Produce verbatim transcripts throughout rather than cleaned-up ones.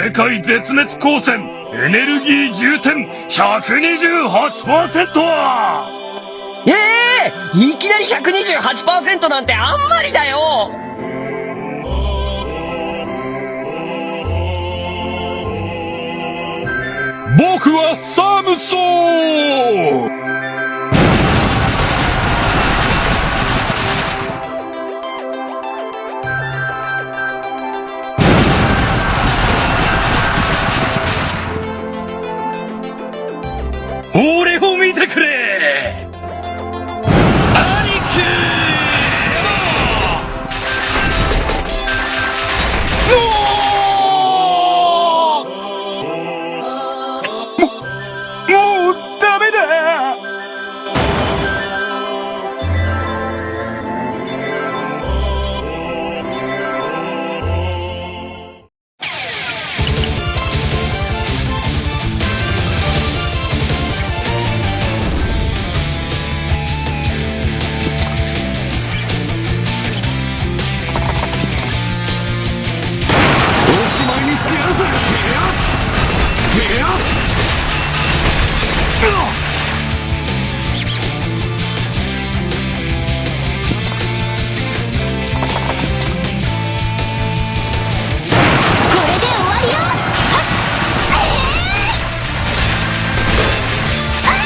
世界絶滅光線、エネルギー充填百二十八パーセント。ええ、いきなり百二十八パーセントなんてあんまりだよ。僕はサムソン。俺を見てくれ！兄貴！もう！もうダメだ！ おしまいにしてやるぜ、てや！てや！うわっ！ これで終わりよ！はっ！えー！ああ！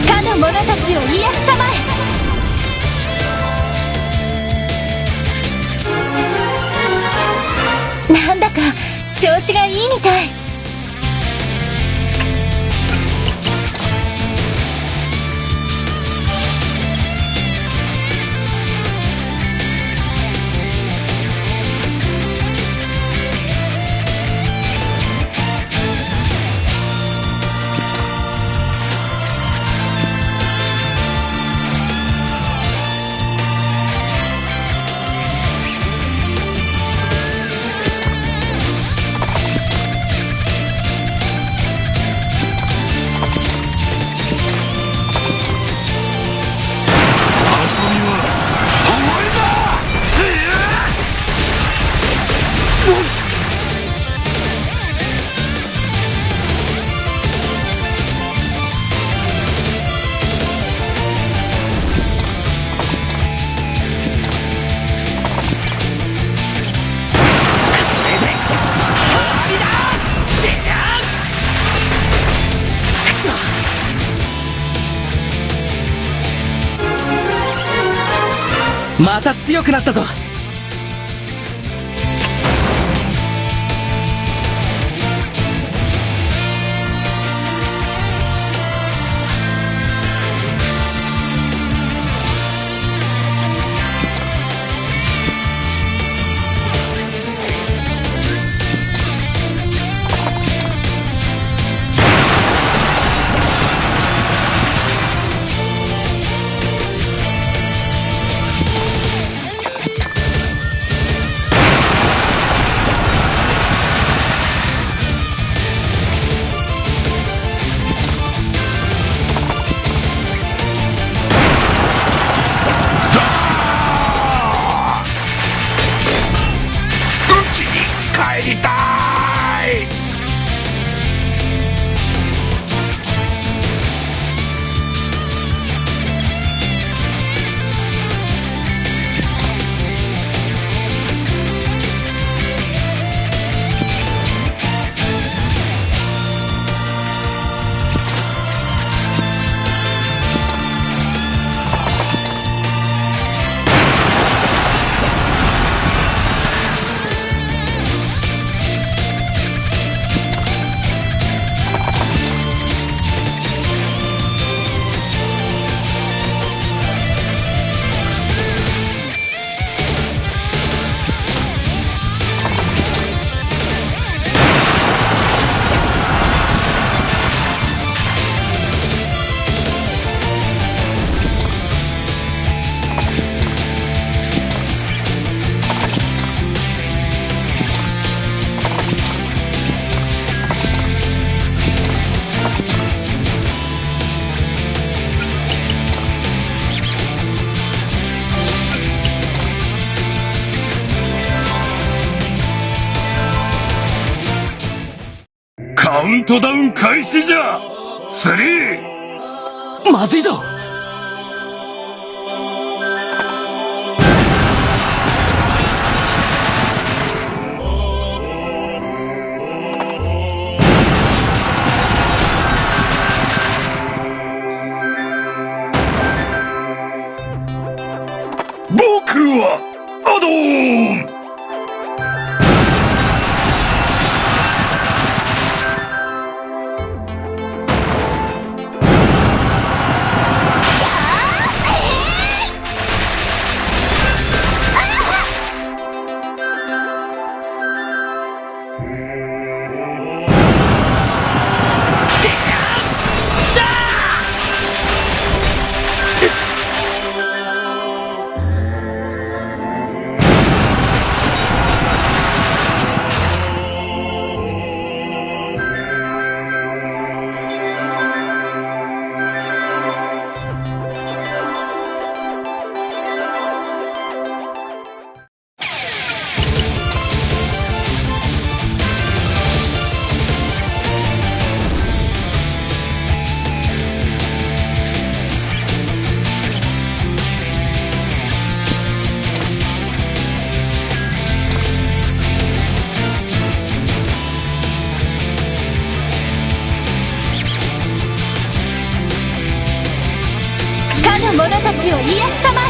かの者たちを癒やすたまえ。なんだか調子がいいみたい。また強くなったぞ。 うちにかえりたい。 カウントダウン開始じゃ。スリー。まずいぞ。 僕はアドーン！ かの者たちを癒したまえ。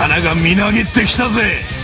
力がみなぎってきたぜ。